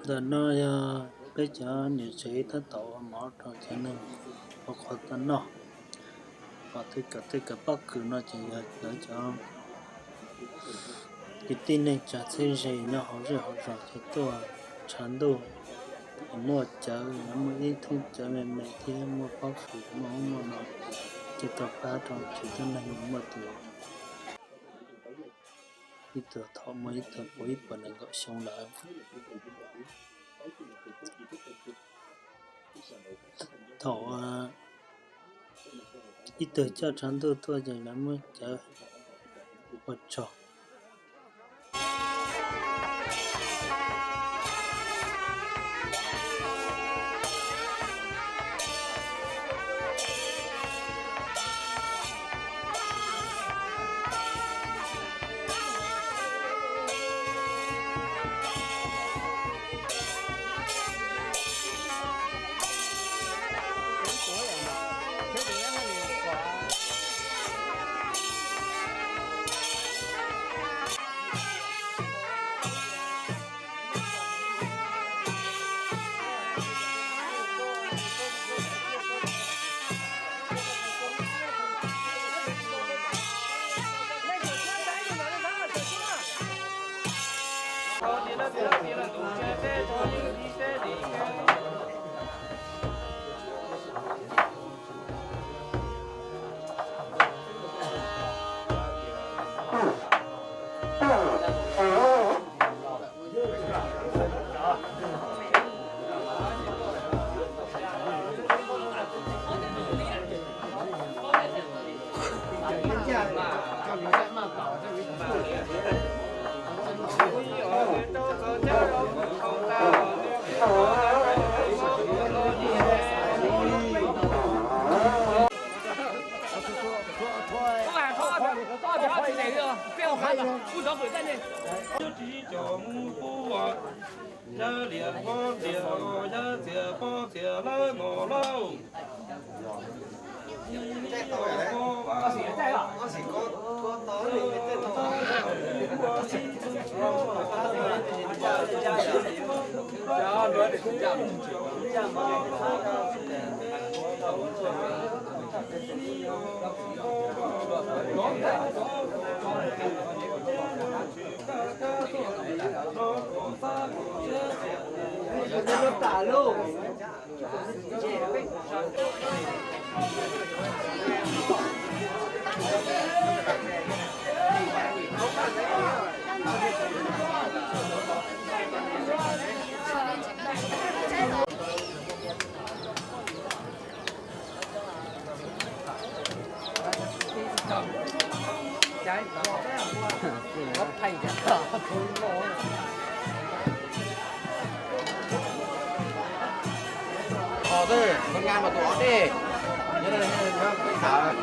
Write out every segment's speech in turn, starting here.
Ntawm no yog peb cov niam tsev tab tom ua mov rau cov neeg ua qhov tau noj. Qhov tej kawm tej kawm pob kws no ces yog lawv cov kwv tij neej tsa txheeb ze nyob hauv zej hauv zos ces tuaj tshav ntuj, muaj cawv, muaj ib thoob cawv me me thiab muaj pob kws muaj ub muaj no, ces tau pab rau tsis tib neeg. Muaj tus, ib tug thaum muaj ib tug puv ib puas nees nkaum xyoo lawm. Thaum ib tug coj tshav ntuj tuaj ces lawv muab cawv ua tsaug. Yawg liam pob liam, yawg txiam pob txiam lawm no lauj. Tus nqa mas tus ov dej, nyob peb tawv.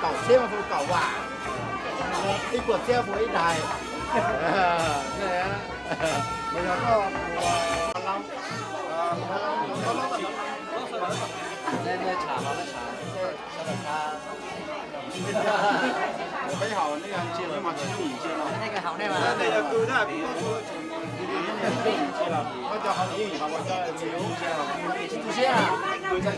Kaum txhiab mas hu kaum vam, ib puas txhiab hu ib daig. Mas yog koj ua, peb haus nej ntsia mas tsis yooj yim ntsia no. Koj cov haus yooj yim haus, koj cov tsis yooj yim ntsia no.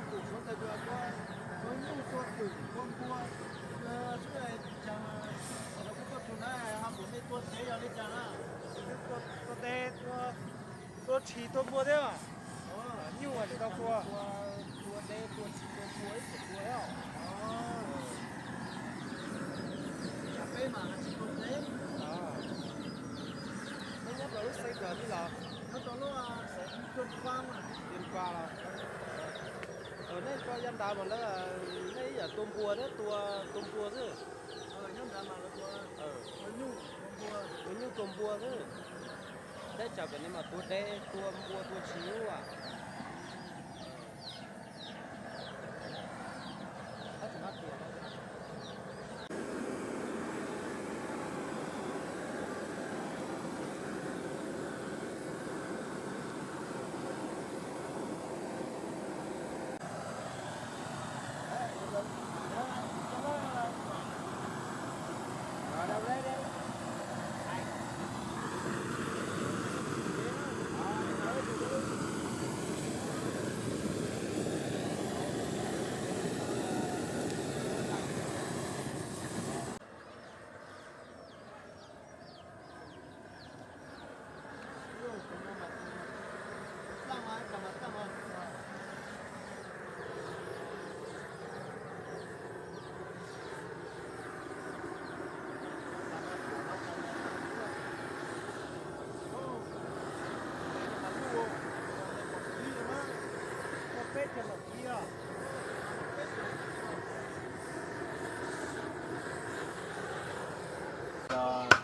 Tus suav ntawd tus ua tua nyuj tua twm tua npua, suav ntawd tus na ho kuv nej tua tsev yog li cas na? Tua deb, tua tshis, tua npua thiab. Nyuj tsis tau tua. Tua deb, tua tshis, tua npua ib txhia tua thiab. Peb mas tsis tua deb. Peb nyob rau lub xeev kawg li los? Nyob rau lub xeev Tuyên Quang mas. Tuyên Quang los? Nej rau yav nrad mas lawv, nej ib yam tua npua thiab, tua, tua npua xwb. Nyob nrad mas lawv tua, tua nyuj, tua npua. Tua nyuj tua npua xwb. Teb chaws pem nej mas tua deb, tua npua, tua tshis ub.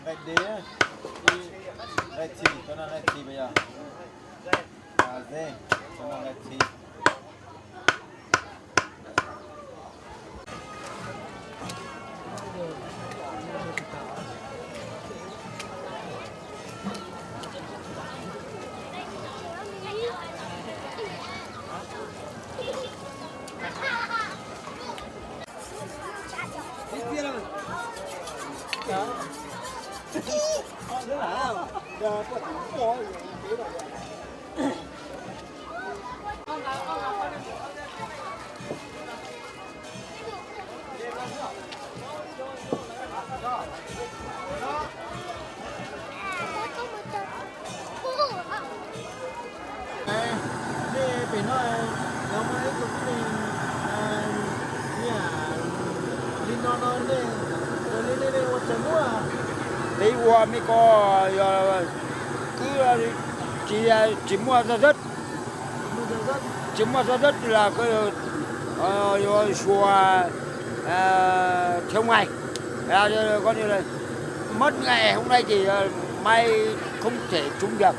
Nqaij dib, nqaij txhis, cov no nqaij txhis puas yog? Nqaij dib, cov no nqaij txhis. Nej pem no, lawv muaj ib tug tib neeg, niam, li no no nej, li nej ua tsaug muab. Peb ua me ko yog kwb, tsis, tsis muaj zog zab, tsis muaj zog zab los yuav suav, thiếu ngày, có nghĩa là mất ngày hôm nay thì mai không thể trúng được,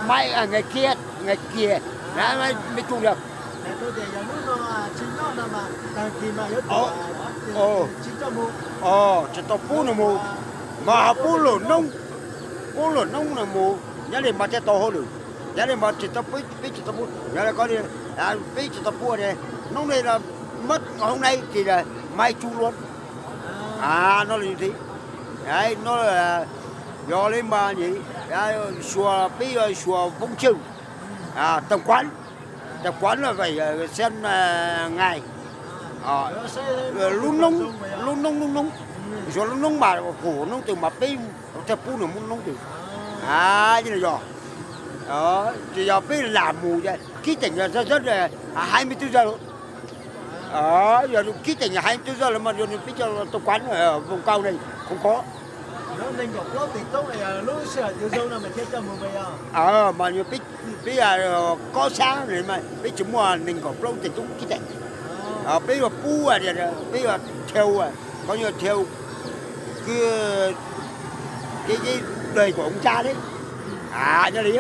mai, à, ngày kia, ngày kia, mai mới trúng được. Ov, tsis tau pub nws mus, mas ho pub luag noob, pub luag noob nws mus, nyob li mas thiaj tau hauj lwm, nyob li mas tsis tau, peb tsis tau pub, yog li ko, peb tsis tau pub tias noob ne los mất ngày hôm nay thì là mai trúng luôn. No là như thế. Đấy, nó là, yog li mas, suav peb, suav voob tshwj, tổng quán, tổng quán là phải xem ngày. Lub noob, lub noob, lub noob, suav lub noob mas hum noob twg mas peb thiaj pub nws mus noob twg. Yog, ces yog peb lam mus, kib teem zog zab, hai mươi tư giờ. Yog kib teem hai mươi tư giờ lawm mas yog nws peb cov tổng quán voob kauj ne, không có. Mas peb, peb có sáng ne mas peb tsis muaj nees nkaum plaub teg toob kib teem. Peb yuav pub, peb yuav theo, có nghĩa là theo cái, cái, cái đời của ông cha đấy. Nyob li,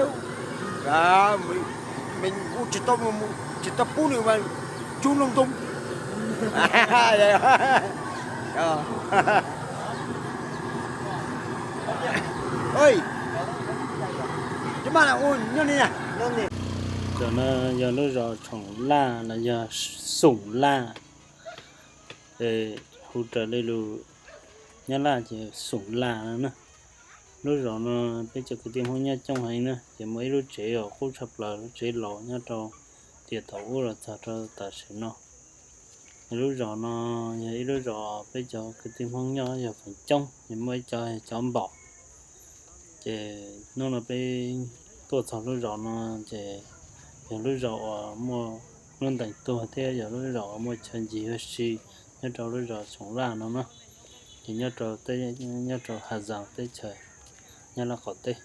mình cũng tsis tau, tsis tau pub nws mas trúng lung tung. Tam no yog lub zos Tshoom Laj los yog Xoom Laj, hu raws li lus Nyab Laj ces Xoom Laj no na. Lub zos no peb cov kwv tij Hmoob nyob coob heev na, ces muaj ib lub tsev uas qub tshaj plaws, lub tsev laus nyob rau tiam thaum ub los txog rau tam sim no. Lub zos no yog ib lub zos peb cov kwv tij Hmoob nyob yog feem coob, ces muaj ib co, cov npaum, Ces hnub no peb tuaj txog lub zos no ces yog lub zos uas muaj lub ntees tuag thiab yog lub zos uas muaj chaw ncig ua si nyob rau lub zos Xyooj Laj no na. Ces nyob rau teb, nyob rau Hav Zaas teb chaws Nyab Laj qaum teb.